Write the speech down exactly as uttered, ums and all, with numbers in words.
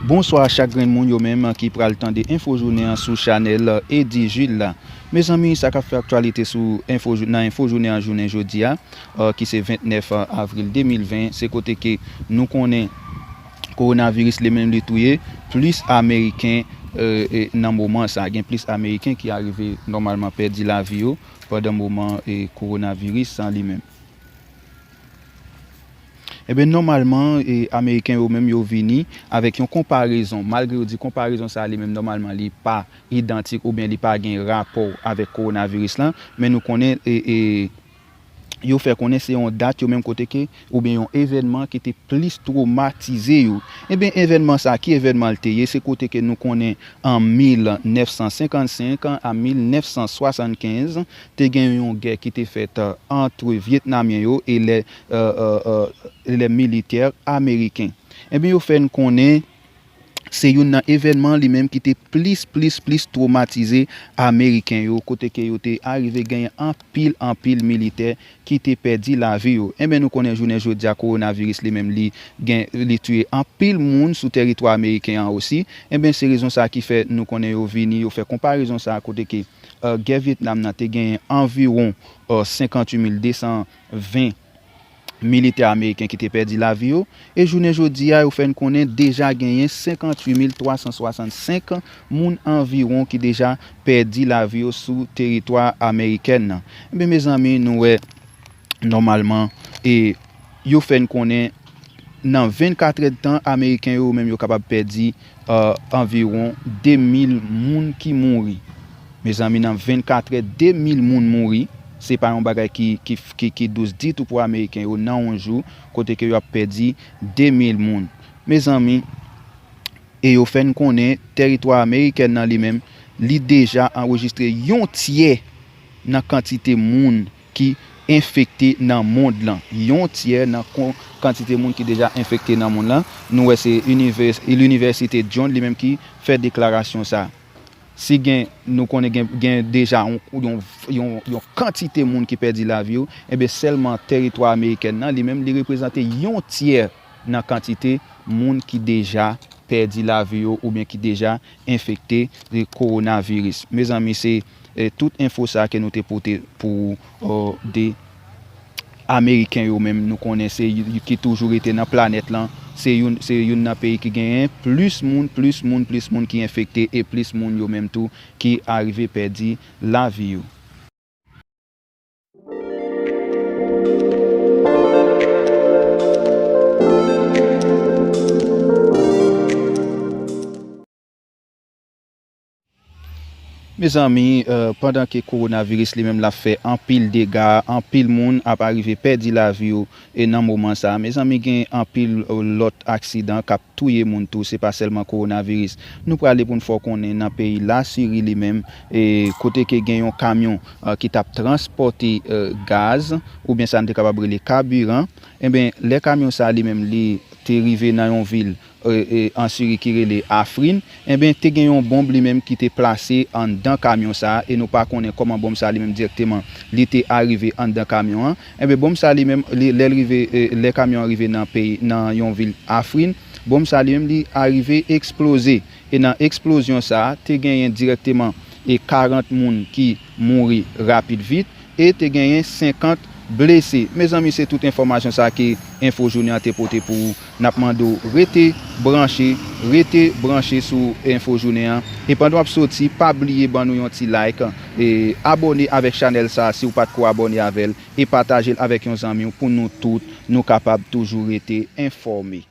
Bonswa a chak grenn moun yo menm ki pral tande enfo jounen an sou chanèl Eddy Jules la. Mezanmi, sa k ap fè aktyalite sou enfo, nan enfo jounen an jounen jodi a, eh, ki se vennèf avril de mil ven, se kote ke nou konnen kowonaviris li menm li touye plis Ameriken, eh, eh, nan moman sa. Gen plis Ameriken ki arive nòmalman pèdi lavi yo pandan moman, eh, kowonaviris sa li menm. Ebyen, nòmalman, eh, Ameriken yo menm yo vini avèk yon konparezon. Malgre yo di konparezon sa li menm nòmalman li pa idantik oubyen li pa gen rapò avèk kowonaviris lan, men nou konnen, eh, eh, yo fè konnen se yon dat yo menm kote ke, oubyen yon evènman ki te plis twomatize yo. Ebyen, evènman sa, ki evènman l te ye? Se kote ke nou konnen an mil nèf san senkannsenk a mil nèf san swasannkenz, te gen yon gè ki te fèt, eh, ant Vyetnamyen yo e lè, eh, eh, eh, e lè militè ameriken. Ebyen, yo fè n konnen se youn nan evènman li menm ki te plis, plis, plis twomatize Ameriken yo, kote ke yo te arive genyen anpil, anpil militè ki te pèdi lavi yo. Ebyen, nou konnen jounen jodi a, kowonaviris li menm li gen, li tiye anpil moun sou tèritwa ameriken an osi. Ebyen, se rezon sa ki fè nou konnen yo vini, yo fè konparezon sa kote ke, eh, gè Vyetnam nan te genyen anviwon, eh, senkanntuit mil de san ven militè ameriken ki te pèdi lavi yo, e jounen jodi a, yo fè n konnen deja genyen senkanntuit mil twa san swasannsenk moun anviwon ki deja pèdi lavi yo sou teritwa amerikèn nan. Ebyen, mezanmi, nou wè, nòmalman, e yo fè n konnen nan vennkat èdtan, Ameriken yo menm yo kapab pèdi, eh, anviwon de mil moun ki mouri. Mezanmi, nan vennkat è, de mil moun mouri. Se pa yon bagay ki, ki, ki, ki dous ditou pou Ameriken yo nan yon jou, kote ke yo ap pèdi de mil moun. Mezanmi, e yo fè n konnen tèritwa amerikèn nan li menm, li deja anrejistre yon tyè nan kantite moun ki enfekte nan mond lan. Yon tyè nan kon-, kantite moun ki deja enfekte nan mond lan. Nou wè se inivès-, Linivèsite John li menm ki fè deklarasyon sa. Si gen, nou konnen gen, gen deja yon, yon, yon, yon kantite moun ki pèdi lavi yo, ebyen sèlman tèritwa amerikèn nan, li menm, li reprezante yon tyè nan kantite moun ki deja pèdi lavi yo oubyen ki deja enfekte de kowonaviris. Mezanmi, se, eh, tout enfo sa ke nou te pote pou, eh, de Ameriken yo menm, nou konnen se y-, ki toujou rete nan planèt lan. Se youn, se youn nan peyi ki genyen plis moun, plis moun, plis moun ki enfekte e plis moun yo menm tou ki arive pèdi lavi yo. Mezanmi, eh, pandan ke kowonaviris li menm l ap fè anpil dega, anpil moun ap arive pèdi lavi yo, e nan moman sa a, mezanmi, gen anpil, eh, lòt aksidan k ap touye moun tou, se pa sèlman kowonaviris. Nou prale pou n fè w konnen nan peyi Lasiri li menm, e kote ke gen yon kamyon, eh, ki t ap transpòte, eh, gaz, oubyen sa n te kapab rele kabiran, enben, lè kamyon sa a li menm li te rive nan yon vil, eh, eh, an Siri ki rele Afrin, enben, te gen yon bonb li menm ki te plase anndan kamyon sa a, e nou pa konnen kòman bonb sa a li menm dirèkteman li te arive anndan kamyon an. Enben, bonb sa a li menm, li, lè l rive, eh, lè kamyon an rive nan peyi, nan yon vil Afrin, bonb sa a li menm li arive eksploze. E nan eksplozyon sa a, te genyen dirèkteman e karant moun ki mouri rapid vit, e te genyen senkant blese. Mezanmi, se tout enfòmasyon sa a ke Enfo Jounen an te pote pou ou. N ap mande w rete branche, rete branche sou Enfo Jounen an. E pandan w ap soti, pa bliye ban nou yon ti like, e abòne avèk chanèl sa a si w pa t ko abòne avè l, e pataje l avèk yon zanmi w pou nou tout, nou kapab toujou rete enfòme.